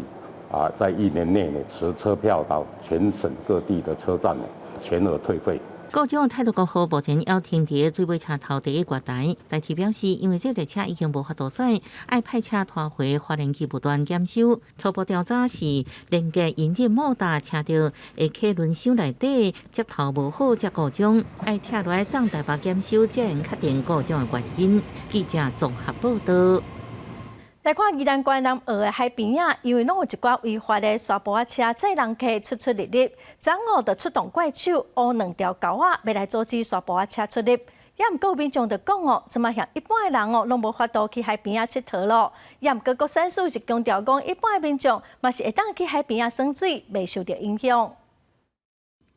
在一年內呢持車票到全省各地的車站呢，全額退費。故障態度過好，目前猶停佇水尾車頭第一月台。台鐵表示，因為這列車已經無法度駛，愛派車拖回花蓮去不斷檢修。初步調查是連結引進莫達車著的客輪箱內底接頭無好，才故障，愛拆落來送台北檢修，才能確定故障的原因。記者綜合報道。來看宜蘭縣南澳的海邊仔，因為攏有一寡違法的沙埔仔車載人客出出入入，昨昏就出動怪手烏兩條溝仔，欲來阻止沙埔仔車出入。也毋過有民眾就講哦，這馬像一般的人哦，攏無法度去海邊仔𨑨迌咯。也毋過國產署是強調講，一般的民眾嘛是會當去海邊仔耍水，袂受著影響。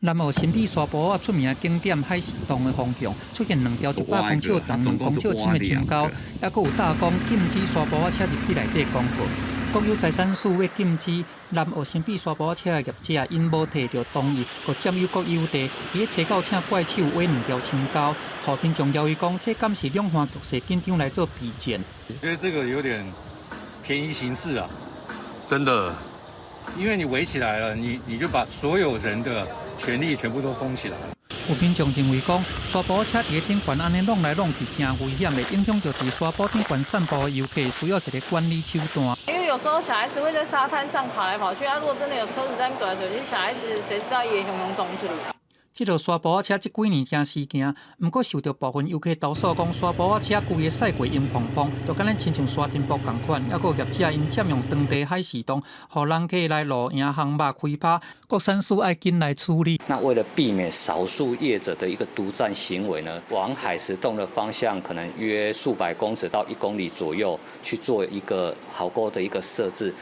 南澳神秘沙埔仔出名景點海蝕洞的方向，出現兩條100公尺長、2公尺深的深溝，猶閣有貼講禁止沙埔仔車入去內底廣告。國有財產署欲禁止南澳神秘沙埔仔車的業者，𪜶無提著同意，閣佔有國有地，佇咧車到請怪手挖兩條深溝，予民眾懷疑講，這敢是兩岸局勢緊張來做避戰？覺得這個有點便宜行事啊，真的，因為你圍起來了，你就把所有人的權利全部都封起來。有民眾認為講，沙埔車佇咧頂懸按呢挵來挵去，誠危險，會影響著佇沙埔頂懸散步的遊客，需要一個管理手段。因為有時候小孩子會在沙灘上跑來跑去，啊，如果真的有車子在那邊踱來踱去，小孩子誰知道伊會雄雄撞出來。這條沙埔仔車這幾年誠時行，毋過受著部分遊客投訴講，沙埔仔車規个駛過湧澎澎，就敢若親像沙塵暴仝款，猶閣業者𪜶佔用當地海蝕洞，予人客來露營項目開趴，國產署愛緊來處理。那為了避免少數業者的一個獨佔行為呢，往海蝕洞的方向可能約數百公尺到1公里左右去做一個壕溝的一個設置。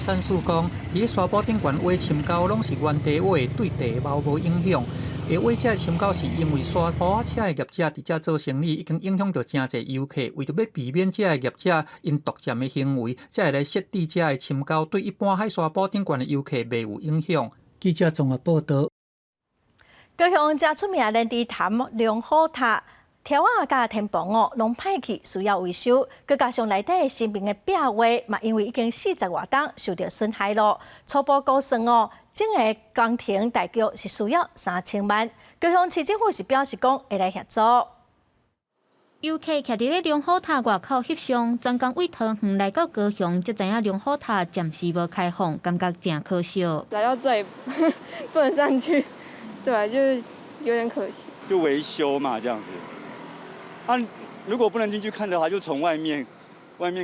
國產署講，佇沙埔頂懸挖深溝，攏是原地挖，對地貌無影響。會挖這个深溝是因為沙埔仔車的業者佇遮做生意，已經影響著誠濟遊客。為著欲避免這个業者𪜶獨佔的行為，才會來設置這个深溝，對一般海沙埔頂懸的遊客袂有影響。記者綜合報導。高雄誠出名的連池潭龍虎塔柱仔佮天棚哦，攏歹去，需要維修。閣加上內底神明的壁畫，嘛因為已經四十外冬受著損害咯。初步估算哦，整个工程大約是需要3000萬。高雄市政府是表示講會來協助。遊客徛佇咧龍虎塔外口翕相，專工對桃園來到高雄，才知影龍虎塔暫時無開放，感覺誠可惜。來到這裡不能上去，對，就是有點可惜。就維修嘛，這樣子。啊，如果不能進去看的話，就從外面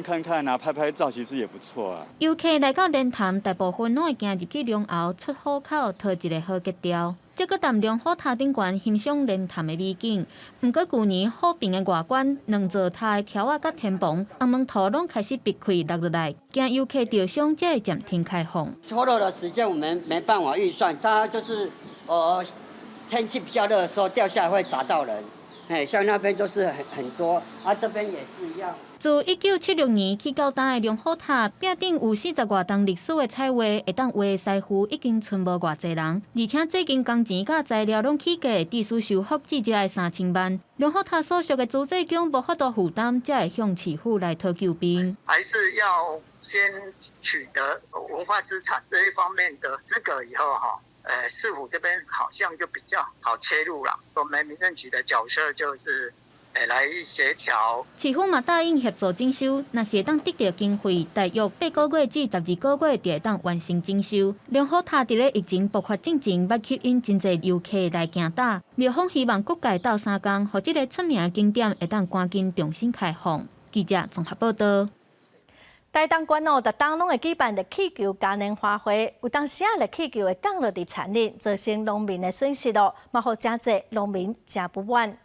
看看啊，拍拍照，其實也不錯啊。遊客來到蓮潭，大部分攏會行入去龍喉出虎口，討一个好格調。這閣踮龍虎塔頂懸欣賞蓮潭的美景。毋過舊年虎爿的外觀，兩座塔的柱仔佮天棚、紅毛塗攏開始癟開落落來，驚遊客著傷，才會暫停開放。脫落的時間我們沒辦法預算，它就是天氣比較熱的時候掉下來會砸到人。哎，像那邊就是很多，啊，這邊也是一樣。自1976年起到今的龍虎塔，壁頂有四十外冬歷史的彩畫，會當畫的師傅已經賰無偌濟人，而且最近工錢佮材料攏起價，至少修復至少愛3000萬。龍虎塔所屬的資濟宮無法度負擔，才會向市府來討救兵。還是要先取得文化資產這一方面的資格以後，哈。市府這邊好像就比較好切入了。我們民政局的角色就是，來協調。市府嘛答應協助整修，若是會當得著經費，大約8個月至12個月就會當完成整修。龍虎塔佇咧疫情爆發進前，捌吸引真濟遊客來行踏。廟方希望各界鬥相共，予這个出名的景點會當趕緊重新開放。記者綜合報道。台東縣哦，逐冬攏會舉辦熱氣球嘉年華會，有當時啊熱氣球會降落佇田裡，造成農民的損失咯，嘛予誠濟農民誠不滿。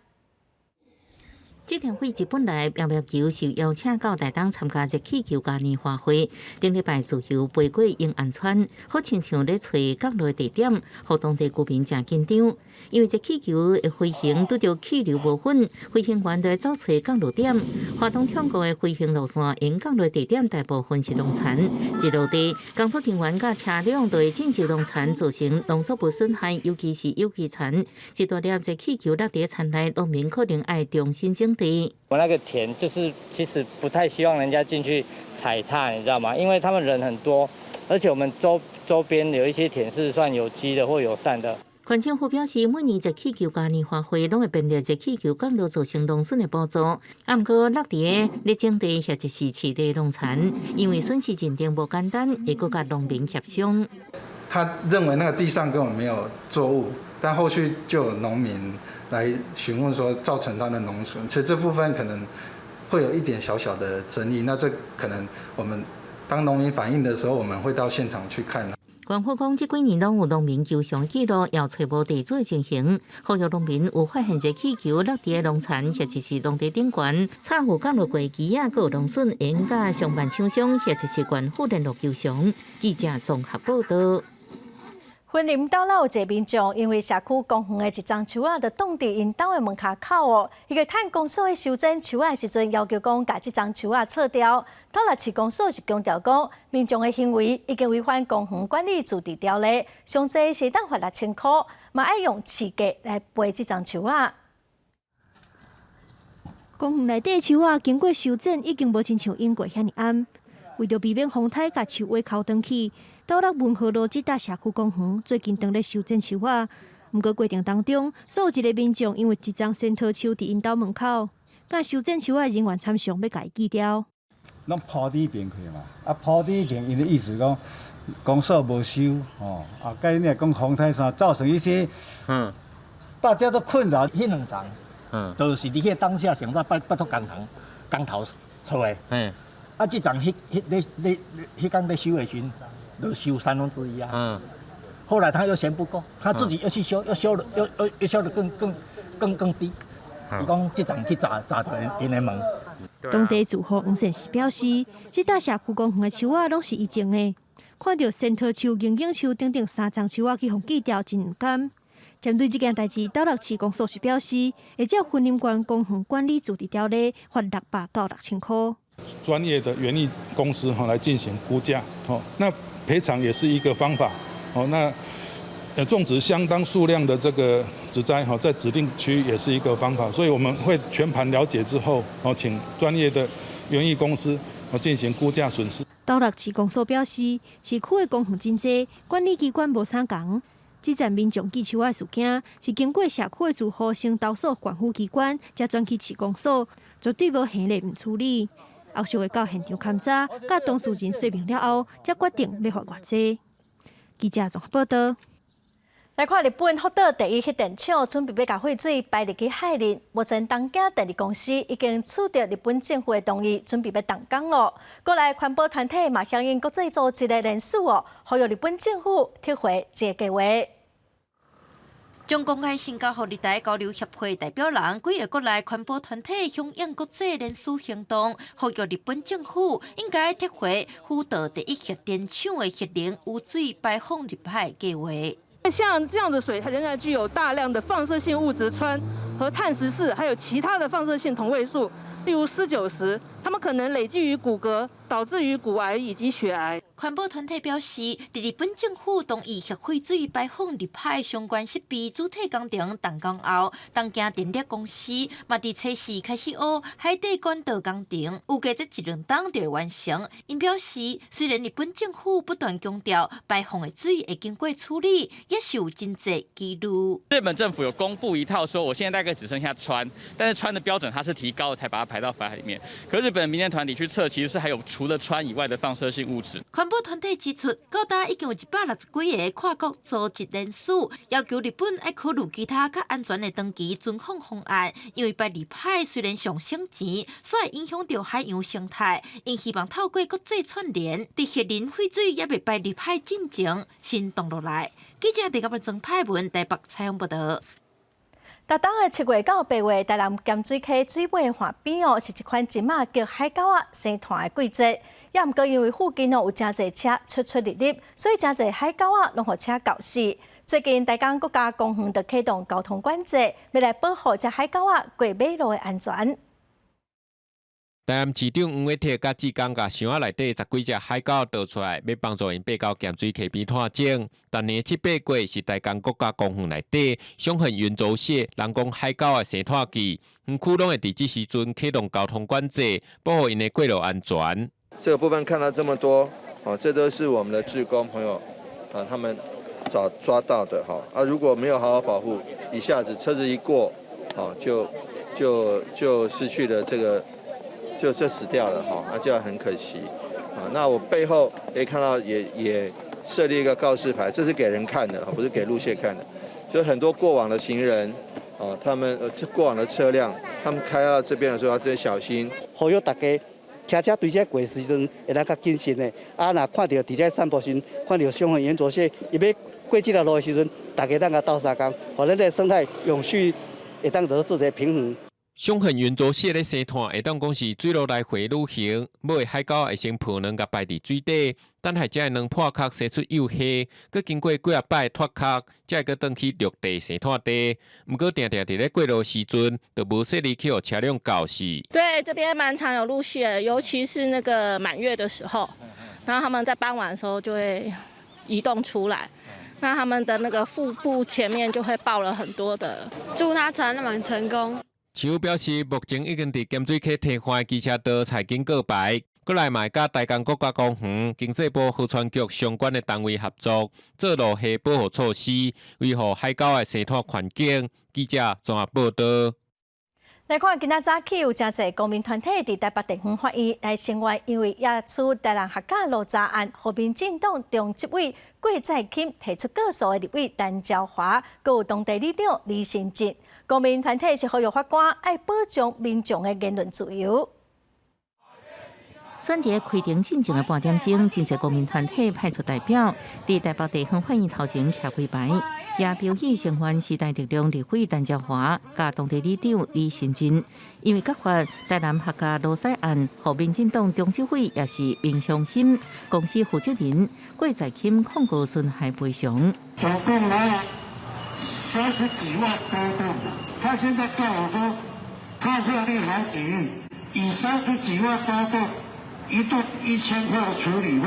這場對日本來苗苗球受邀請到台東參加熱氣球嘉年華會，頂禮拜自由飛過永安村，好親像咧揣降落地點，予當地居民誠緊張。因為熱氣球的飛行拄著氣流無穩，飛行員就會走揣降落點。花東縱谷的飛行路線，𪜶降落地點大部分是農田。一落地，工作人員佮車輛就會進入農田，造成農作物損害，尤其是有機田。一大粒熱氣球落佇田內，農民可能愛重新整地。我那個田就是其實不太希望人家進去踩踏，你知道嗎？因為他們人很多，而且我們周邊有一些田是算有機的或友善的。縣政府表示，每年熱氣球嘉年華會攏會編列熱氣球降落造成農損的補助。啊，毋過落佇个咧種地或者是飼地農田，因為損失認定無簡單，會閣佮農民協商。他認為那個地上根本沒有作物，但後續就有農民來詢問說造成他的農損，其實這部分可能會有一點小小的爭議。那這可能我們當農民反映的時候，我們會到現場去看。縣府講，這幾年攏有農民求償記錄，也揣無地主的情形，呼籲農民有發現熱氣球落佇个農田或者是農地頂懸，插有降落過機仔，閣有農損，會用佮相辦廠商或者是縣府聯絡求償。記者綜合報導。雲林斗六有一个民眾，因為社區公園的一叢樹仔，就擋佇𪜶兜的門跤口哦。伊個趁公所去修剪樹仔的時陣，要求講共這叢樹仔撤掉。斗六市公所是強調講，民眾的行為已經違反公園管理自治條例，上濟是當罰6000箍，嘛愛用市價來賠這叢樹仔。公園內底樹仔經過修剪，已經無親像永過遐爾絚。為著避免風颱共樹尾剾斷去，斗六文和路這搭社區公園最近當咧修剪樹仔。毋過過程當中，煞有一个民眾因為一叢仙桃樹佇𪜶兜門口，佮修剪樹仔人員參詳欲共伊锯掉。攏鋪佇彼爿去嘛，啊鋪佇彼爿，𪜶的意思講，公所無收，吼，啊，佮你若講風颱啥，造成一些，大家都困擾。彼兩叢，就是佇彼个當下上早拜拜託工頭工頭做的。啊，這叢彼彼咧咧彼工咧修的時陣，就修1/3啊。後來他又嫌不夠，他自己又去修，又修了，又又又修得更更更更低。伊講這叢去砸砸斷𪜶的門。當地住戶黃先生表示，這搭社區公園的樹仔攏是伊種的，看著仙桃樹、銀頸樹等等三叢樹仔去予鋸掉，真毋甘。針對這件代誌，斗六市公所是表示，會照雲林縣公園管理自治條例，罰600到6000箍。專業的園藝公司哈來進行估價，那賠償也是一個方法，那種植相當數量的這個植栽哈，在指定區也是一個方法，所以我們會全盤了解之後，請專業的園藝公司進行估價損失。斗六市公所表示，市區的公園真濟，管理機關無相仝。這陣民眾鋸樹仔事件，是經過社區的住戶先投訴縣府機關，才轉去市公所，絕對無橫咧毋處理。後續會到現場勘查，佮當事人說明了後，才決定欲罰偌濟。記者綜合報導。來看日本福島第一核電廠準備欲共廢水排入去海裡，目前東京電力公司已經取得日本政府的同意，準備欲動工囉。國內環保團體嘛響應國際組織的聯署哦，呼籲日本政府撤回這個計劃。將公開信交予日台交流協會代表人，幾个國內環保團體響應國際聯署行動，呼籲日本政府應該撤回福島第一核電廠的核能污水排放入海計劃。像這樣子水，它仍然具有大量的放射性物質氚和碳14，還有其他的放射性同位素，例如鍶90，它們可能累積於骨骼，導致於骨癌以及血癌。環保團體表示，佇日本政府同意核廢水排放入海相關設備主體工程動工後，東京電力公司嘛佇初四開始挖海底管道工程，預計這一兩冬就會完成。𪜶表示，雖然日本政府不斷強調排放的水會經過處理，也是有真濟疑慮。日本政府有公布一套，說我現在大概只剩下氚，但是氚的標準它是提高了，才把它排到海裡面。可日本民間團體去測，其實是還有除了氚以外的放射性物質。環保團體指出，到今已經有160幾个跨國組織聯署，要求日本愛考慮其他較安全的長期存放方案。因為排入海雖然上省錢，煞會影響著海洋生態。𪜶希望透過國際串聯，佇核能廢水猶未排入海進前，先擋落來。記者鄭甲文、曾派文台北採訪報導。逐冬的7月到8月，台南鹹水溪水尾岸邊哦，是一款這馬叫海狗仔生湠的季節。也毋過因為附近哦有誠濟車出出入入，所以誠濟海狗仔攏予車咬死。最近台江國家公園就啟動交通管制，欲來保護這海狗仔過馬路的安全。台南市長黃偉哲佮志工共箱仔內底十幾隻海狗倒出來，欲幫助𪜶爬到鹹水溪邊湠種。逐年七八月是台江國家公園內底傷痕圓軸蟹人講海狗的生湠季，園區攏會佇這時陣啟動交通管制，保護𪜶的過路安全。這個部分看到這麼多，哦，這都是我們的志工朋友，啊，他們早抓到的哈。啊，如果沒有好好保護，一下子車子一過，哦，就失去了這個，就死掉了哈，那就很可惜。啊，那我背後可以看到也設立一個告示牌，這是給人看的，不是給陸蟹看的。就很多過往的行人，哦，他們這過往的車輛，他們開到這邊的時候要真小心。呼籲大家騎車對這過的時陣會當較謹慎的。啊，若看著佇這散步時，看著傷痕圓桌蟹，伊欲過這條路的時陣，大家當共鬥相共，予咱的生態永續會當得做一個平衡。傷痕圓桌蟹咧生湠，會當講是水路來回旅行，母的海狗會先抱卵共擺佇水底，等下這个卵破殼生出幼蟹，閣經過幾仔擺脫殼，才會閣轉去陸地生湠地。毋過定定佇咧過路時陣，就無細膩去予車輛咬死。對，這邊蠻常有陸蟹，尤其是那個滿月的時候，然後他們在傍晚的時候就會移動出來。那他們的那個腹部前面就會抱了很多的。祝他產卵成功。市府表示，目前已經佇鹹水溪替換機車道採警告牌，閣來嘛會佮台江國家公園、經濟部河川局相關的單位合作，做鱸蝦保護措施，維護海狗的生態環境。記者綜合報道。來看今仔早起有誠濟公民團體佇台北地方法院來聲援，因為野出台南客家爐渣案，予民進黨中執委郭在欽提出告訴的立委陳昭華，閣有當地里長李新哲。公民團體是呼籲法官愛保障民眾的言論自由。選佇開庭進前的半點鐘，真濟公民團體派出代表，佇台北地方法院頭前徛幾排，也標記聲援時代力量立委陳昭華，佮當地里長李新珍，因為揭發台南客家爐屎案，予民進黨中執委也是民雄興公司負責人郭在欽控告損害賠償。總共來了30幾萬多噸，他現在告我說他獲利好幾億，以30幾萬多噸。一噸1000塊的處理費，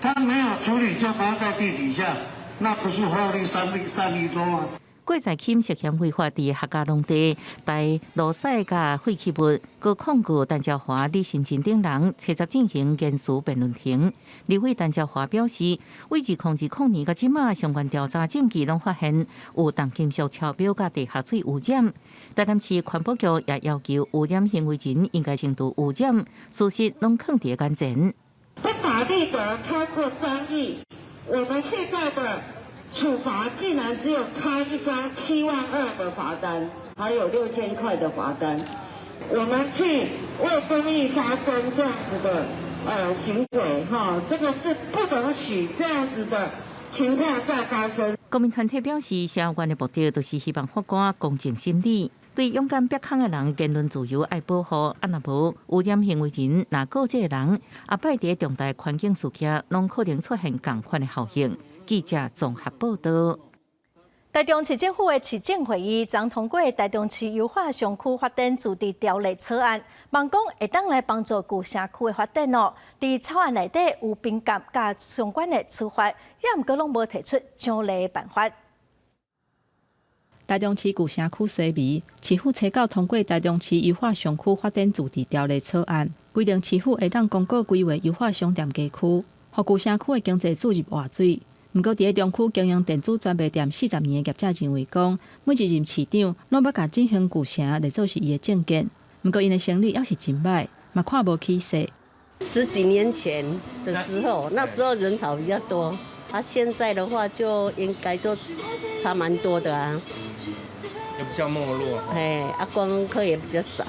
他沒有處理就挖到地底下，那不是獲利3億多嗎？郭在欽涉嫌違法佇客家農地帶爐屎佮廢棄物，閣控告陳昭華、李新珍等人，初十進行言詞辯論庭。立委陳昭華表示，對2020年到這馬相關調查證據攏發現有重金屬超標佮地下水污染。台南市環保局也要求污染行為人應該清除污染，事實攏囥佇眼前。不法利得超過3億，我們現在的處罰竟然只有開一張7萬2的罰單，還有6000塊的罰單。我們去為公益發聲這樣子的行為，哈，這個是不容許這樣子的情況再發生。公民團體表示，相關的目的就是希望法官公正審理，對勇敢逼空的人言論自由愛保護，啊若無污染行為人，若告這個人，後擺佇重大環境事件，攏可能出現仝款的效應。記者綜合報道。台中市政府的市政會議昨通過台中市優化商區發展自治條例草案，望講會當來幫助舊城區的發展哦。佇草案內底有評鑑佮相關的處罰，也毋過攏無提出獎勵的辦法。台中市舊城區衰微，市府初九通過台中市優化商區發展自治條例草案，規定市府會當公告規劃優化商店街區，予舊城區的經濟注入活水。毋過，佇咧中區經營電子專賣店40年的業者認為講，每一任市長攏捌共振興舊城列做是伊的政見，毋過𪜶的生意猶是真䆀，嘛看無起勢。十幾年前的時候，那時候人潮比較多，啊，現在的話就應該就差蠻多的啊。又比較沒落。嘿，啊，觀光客也比較少。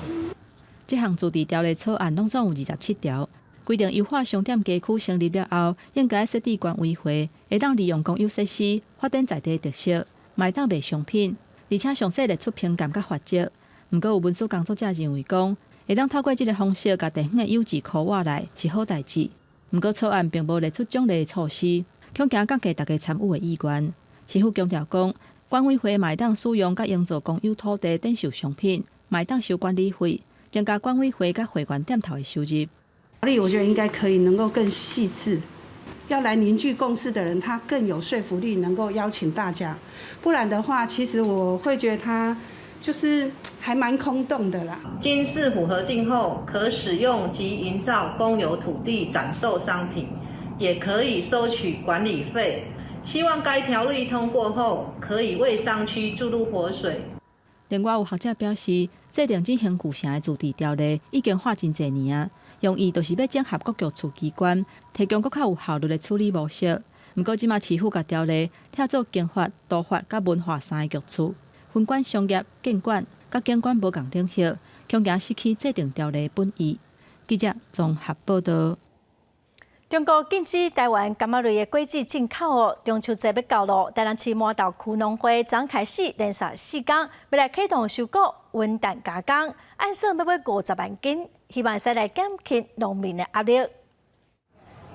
這項自治條例草案攏總有27條。規定優化商店街區成立了後，應該設置管委會，會當利用公有設施發展在地特色，嘛會當賣商品，而且詳細列出評鑑佮罰則。毋過有文史工作者認為講，會當透過這个方式，共地方的有志箍活來是好代誌。毋過草案並無列出獎勵措施，恐驚降低大家參與的意願。市府強調講，管委會嘛會當使用佮營造公有土地展售商品，嘛會當收管理費，增加管委會佮會員店頭的收入。法律我覺得應該可以能夠更細緻，要來凝聚共識的人，他更有說服力，能夠邀請大家。不然的話，其實我會覺得他就是還蠻空洞的啦。經市府核定後，可使用及營造公有土地展售商品，也可以收取管理費。希望該條例通過後，可以為山區注入活水。另外有學者表示，制定這項舊城的自治條例已經花真濟年啊，用意就是欲整合各局處機關，提供閣較有效率的處理模式。毋過，這馬市府共條例拆做經發、都發佮文化三个局處，分管商業、建管佮景觀無仝領域，恐驚失去制定條例本意。記者綜合報導。中國禁止台灣柑仔類的果子進口哦，中秋節欲到囉，台南市麻豆區農會昨開始連續4工，欲來啟動收購文旦加工，按算欲買50萬斤，希望會使來減輕農民的壓力。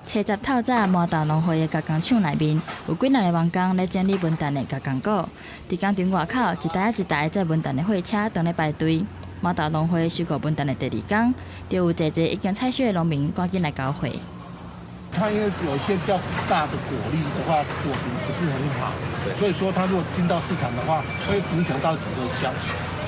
初十透早，麻豆農會的加工廠內面有幾若个員工咧整理文旦的加工果。佇工場外口，一台仔一台載文旦的貨車當咧排隊。麻豆農會收購文旦的第二工，就有濟濟已經採收的農民趕緊來交貨。它因為有一些較大的果粒的話，果形不是很好，所以說它如果進到市場的話，會影響到整個小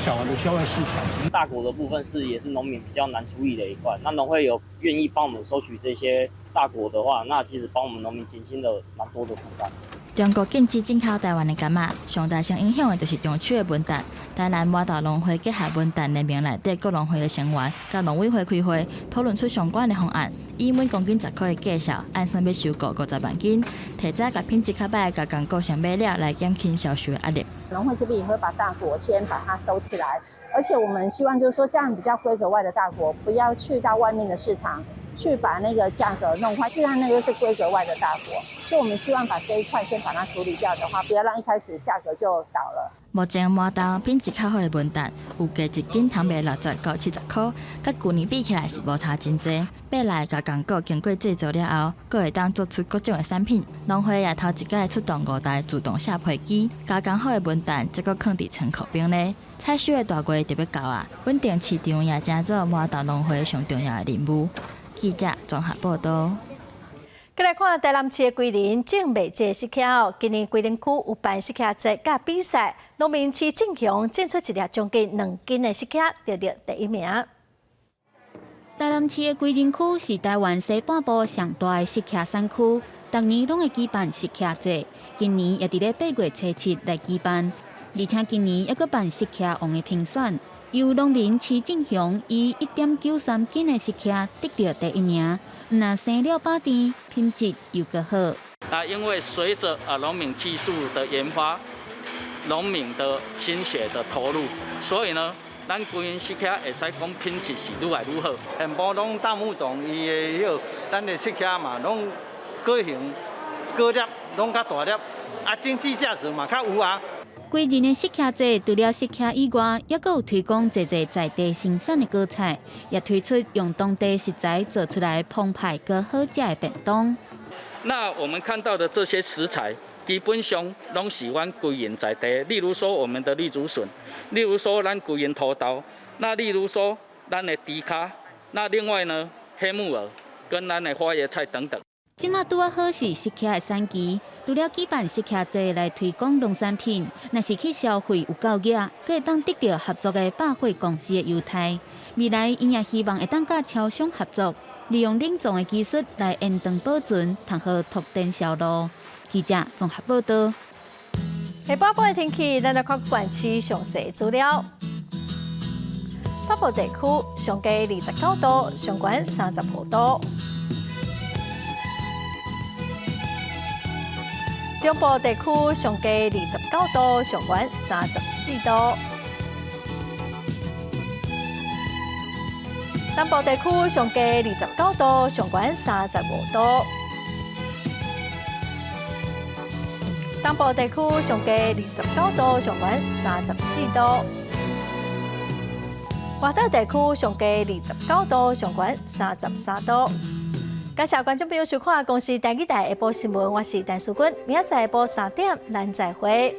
小的消費市場。大果的部分是也是農民比較難處理的一塊，那農會有願意幫我們收取這些大果的話，那其實幫我們農民減輕了蠻多的負擔。中國禁止進口台灣的柑仔，上大受影響的就是中秋的文旦。台南麻豆農會結合文旦聯盟內底各農會的成員，佮農委會開會，討論出相關的方案，以每公斤10塊的價數，按算欲收購50萬斤，提早共品質較䆀的加工果先買了，來減輕銷售的壓力。農會這邊也會把大果先把它收起來，而且我們希望就是說，這樣比較規格外的大果，不要去到外面的市場。去把那個價格弄壞，雖然那個是規格外的大果，所以我們希望把這一塊先把它處理掉的話，不要讓一開始價格就倒了。目前麻豆品質較好的文旦，有價一斤通賣60到70塊，佮舊年比起來是無差真濟。買來加工果經過製造了後，閣會當做出各種的產品。農會也頭一擺出動五台自動卸皮機，加工好的文旦則閣囥佇倉庫冰咧。採收的大月就欲到啊，穩定市場也成做麻豆農會上重要的任務。記者綜合報導。閣來看台南市的歸仁種袂濟釋迦，今年歸仁區有辦釋迦節佮比賽，農民施正雄種出一粒將近2斤的釋迦，得著第一名。台南市的歸仁區是台灣西半部上大的釋迦產區，逐年攏會舉辦釋迦節，今年也佇咧8月初7來舉辦，而且今年猶閣辦釋迦王的評選。由農民施正雄以1.93斤的釋迦得著第一名，毋但生了飽甜，品質又閣好。那因為隨著啊農民技術的研發，農民的心血的投入，所以呢，咱歸仁釋迦會使講品質是愈來愈好。全部攏大木種，伊的彼個咱的釋迦嘛，攏果形、果粒攏較大粒，啊，經濟價值嘛較有啊。歸仁的釋迦節，除了釋迦以外，猶閣有推廣濟濟在地生產的果菜，也推出用當地食材做出來澎湃閣好食的便當。那我們看到的這些食材，基本上攏是阮歸仁在地，例如說我們的綠竹筍，例如說咱歸仁土豆，那例如說咱的豬跤，那另外呢黑木耳跟咱的花椰菜等等。這馬拄仔好是釋迦的產期，除了舉辦釋迦節來推廣農產品，若是去消費有夠額，閣會當得著合作的百貨公司的優待。未來𪜶也希望會當佮超商合作，利用冷藏的技術來延長保存，通好拓展銷路。記者綜合報導。下半晡的天氣，咱來看縣市詳細資料。北部地區上低29度，上懸35度。中部地區上低29度，上懸34度。南部地區上低29度，上懸35度。東部地區上低29度，上懸34度。外島地區上低29度，上懸33度。感謝觀眾朋友收看《公視台語台下晡新聞》，我是陳淑君，明仔載下晡3點，咱再會。